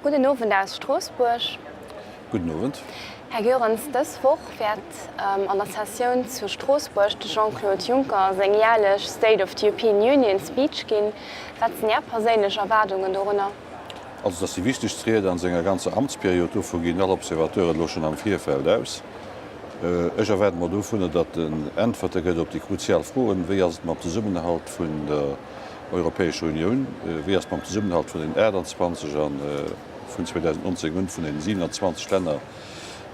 Gudden Owend aus Stroossbuerg. Gudden Owend. Här Goerens, dës Woch wäert an der Sessioun zu Stroossbuerg de Jean-Claude Juncker seng järlech State of the European Union Speech ginn. Wat sinn Är perséinlech Erwaardungen dorunner? Also, et ass déi wichtegst Ried an senger ganzer Amtsperiod. Dovu ginn all Observateuren elo schonn am Virfeld aus. Ech erwaarde mer dovunner, datt en Äntwerte gëtt op déi kruzial Froen, Wéi ass et mam Zesummenhalt vun der Europäescher Unioun? Wéi ass et mam Zesummenhalt vun den 28 a vun 2019 un vun den 27 Länner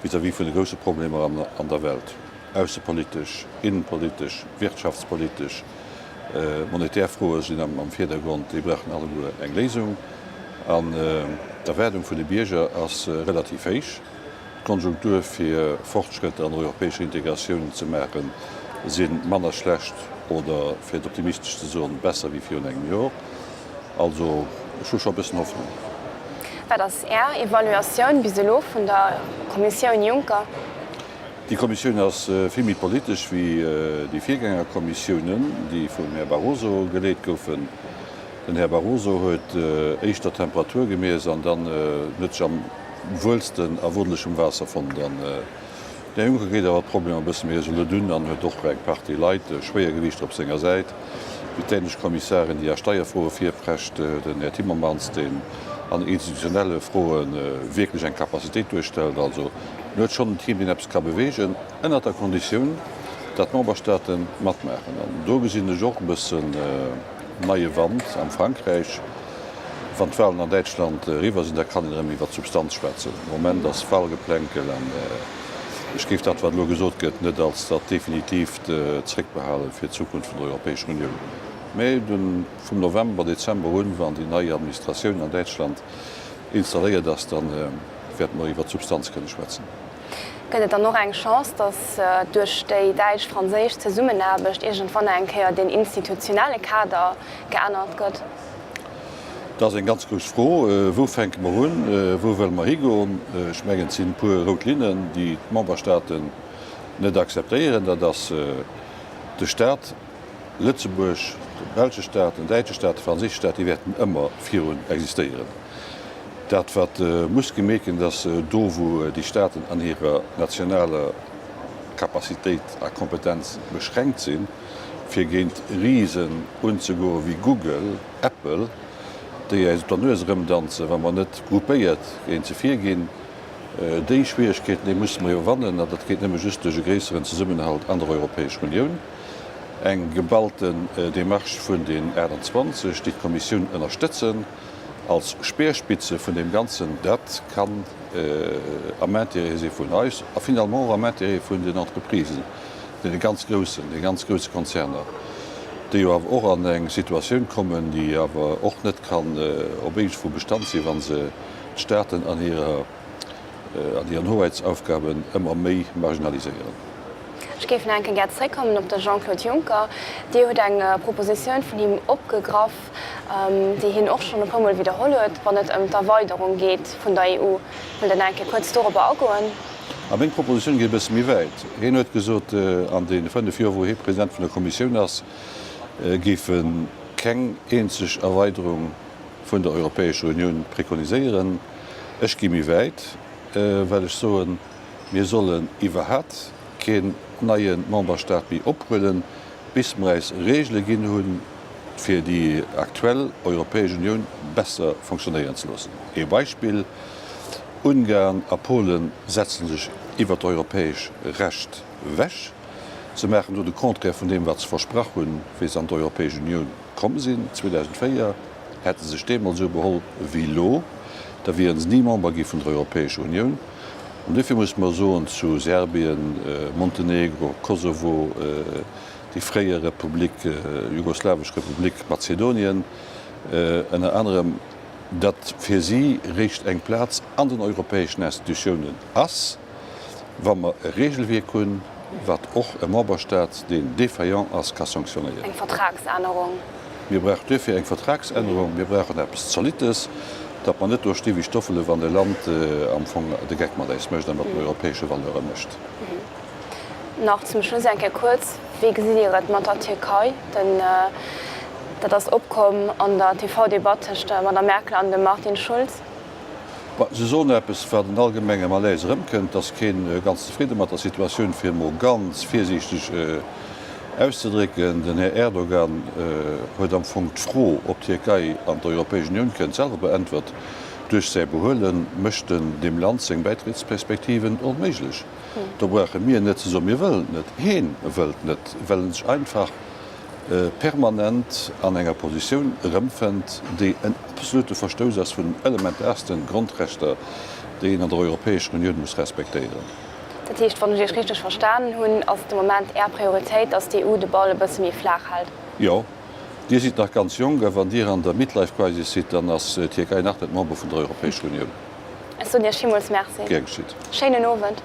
vis-à-vis vun de grousse Problemer an der Welt, aussepolitesch, innenpolitesch, wirtschaftspolitesch, monetär Froe sinn am Virdergrond, déi brauchen alleguer eng Léisung. An d'Erwaardung vun de Bierger ass relativ héich. D'Konjunktur fir Fortschrëtter an der europäescher Integratioun ze maachen, si manner schlecht oder, fir et optimistesch ze soen, besser wéi virun engem Jor. Also ech hu scho e bëssen Hoffnung. Wat ass Är Evaluatioun bis elo vun der Kommissioun Juncker? Déi Kommissioun ass vill méi politesch wéi déi Virgängerkommissiounen, déi vum Här Barroso geleet goufen. Den Här Barroso huet éischter d'Temperatur gemiess an dann huet sech am wuelsten a wurdelechem Waasser fonnt. An den Här Juncker geet awer d'Problemer e bësse méi resolut un an huet och eng Partie Leit, Schwéiergewiichter op senger Säit, wéi d'dänesch Kommissarin, déi a Steierfroe virprescht, den Här Timmermans, deen an institutionelle Froe wierklech eng Capacitéit duerstellt. Also en huet schonn en Team, deen eppes ka beweegen, ënnert der Konditioun, datt d'Memberstaate matmaachen. An do gesinn ech och e bëssen neie Wand am Frankräich. Wann d'Wahlen an Däitschland eriwwer sinn, da kann een erëm iwwer d'Substanz schwätzen. Am Moment ass Wahlgeplänkel an ech géif dat, wat elo gesot gëtt, net als dat Definitiivt zréckbehale fir d'Zukunft vun der Europäescher Unioun. Mä vum November, Dezember un, wann déi nei Administratioun an Däitschland installéiert ass, da wäerte mer iwwer d'Substanz kënne schwätzen. Gëtt et dann och eng Chance, datt duerch déi däitsch-franséisch Zesummenaarbecht iergendwann eng Kéier deen institutionelle Kader geännert gëtt? Dat ass eng ganz grouss Fro. Wou fänke mer un? Wou wëlle mer higoen? Ech mengen, et sinn e puer rout Linnen, déi d'Memberstaaten net akzeptéieren. Dat ass de Staat Lëtzebuerg, de belsche Staat, den däitsche Staat, de franséische Staat, déi wäerten ëmmer virun existéieren. Dat, wat muss gemeet ginn, dat ass do, wou déi Staaten an hirer nationaler Capacitéit a Kompetenz beschränkt sinn, fir géint Risen unzegoe wéi Google, Apple, déi äis op der Nues erëmdanzen, wa mer net gruppéiert géint se virginn. Déi Schwieregkeeten, déi musse mer iwwerwannen, an dat geet nëmme just duerch e gréisseren Zesummenhalt an der Europäescher Unioun, eng geballten Démarche vun den 28, déi d'Kommissioun ënnerstëtzen als Speerspitze vun deem Ganzen. Dat kann am Intérêt si vun eis a finalement och am Intérêt vun den Entreprisen, deene ganz groussen, de ganz grousse Konzerner, déi jo awer och an eng Situatioun kommen, déi awer och net kann op éiweg vu Bestand sinn, wa se d'Staaten an hirer, an hiren Hoheitsaufgaben ëmmer méi marginaliséieren. Ech géif nach eng Kéier gär zréckkommen op de Jean-Claude Juncker. Dir hutt eng Propositioun vun him opgegraff, déi hien och schonn e puermol widderholl huet, wann et ëm d'Erweiderung geet vun der EU. Wëllt Der nach eng Kéier kuerz dorobber agoen? A meng Propositioun geet e bësse méi wäit. Hien huet gesot, an deene 5 Joer, wou hie President vun der Kommissioun ass, géif e keng eenzeg Erweiderung vun der Europäescher Unioun prekoniséieren. Ech gi méi wäit, well ech soen, mir sollen iwwerhat keen neie Memberstaat méi ophuelen, bis mer äis Regele ginn hunn, fir déi aktuell Europäesch Unioun besser fonctionnéieren ze loossen. Ee Beispill, Ungarn a Polen setzen sech iwwer d'europäesch Recht ewech. Se maachen do de Contraire vun deem, wat se versprach hunn, wéi se an d'Europäesch Unioun komm sinn 2004. Hätte se sech deemools esou beholl wéi elo, da wieren se ni Member gi vun der Europäescher Unioun. An duerfir musse mer soen zu Serbien, Montenegro, Kosovo, déi fréier Republik, jugoslawesch Republik Mazedonien ënner anerem, datt fir si réischt eng Plaz an den europäeschen Institutiounen ass, wa mer e Regelwierk hunn, wat och e Memberstaat, deen défaillant ass, ka sanktionéieren. Eng Vertragsännerung. Mir brauchen duerfir eng Vertragsännerung. Mir brauchen eppes Zolittes, datt mer net do sti wéi Stoffele wann e Land am Fong de Geck mat äis mécht a mat den europäesche Valeure mécht. Nach zum Schluss eng Kéier kuerz, Wéi gesitt Dir et mat der Tierkei? Den, dat ass opkomm an der TV-Debatt tëscht der Madame Merkel an dem Martin Schulz. Se soen eppes, wat en allgemenge Malaise erëmkënnt, et ass keen ganz zefridde mat der Situatioun, fir emol ganz virsiichteg auszedrécken. Den Här Erdogan huet am Fong d'Fro, ob d'Tierkei an d'Europäesch Unioun kënnt, selwer beäntwert. Duerch säi Behuele mécht en deem Land seng Bäitrittsperspektiven onméiglech. Do brauche mir net ze soen, mir wëllen et net. Heen wëllt net, well en sech einfach permanent an enger Positioun erëmfënnt, déi en absolute Verstouss ass vun den elementaarste Grondrechter, déi een an der Europäescher Unioun muss respektéieren. Dat heescht, wann ech Iech richteg verstanen hunn, ass de Moment Är Prioritéit, datt d'EU de Ball e bësse méi flaach hält? Jo. Dir sidd nach ganz jonk, a wann Dir an der Midlife Crisis sidd, dann ass d'Tierkei nach net Member vun der Europäescher Unioun. Ech soen Iech villmools Merci. Gär geschitt. Schéinen Owend.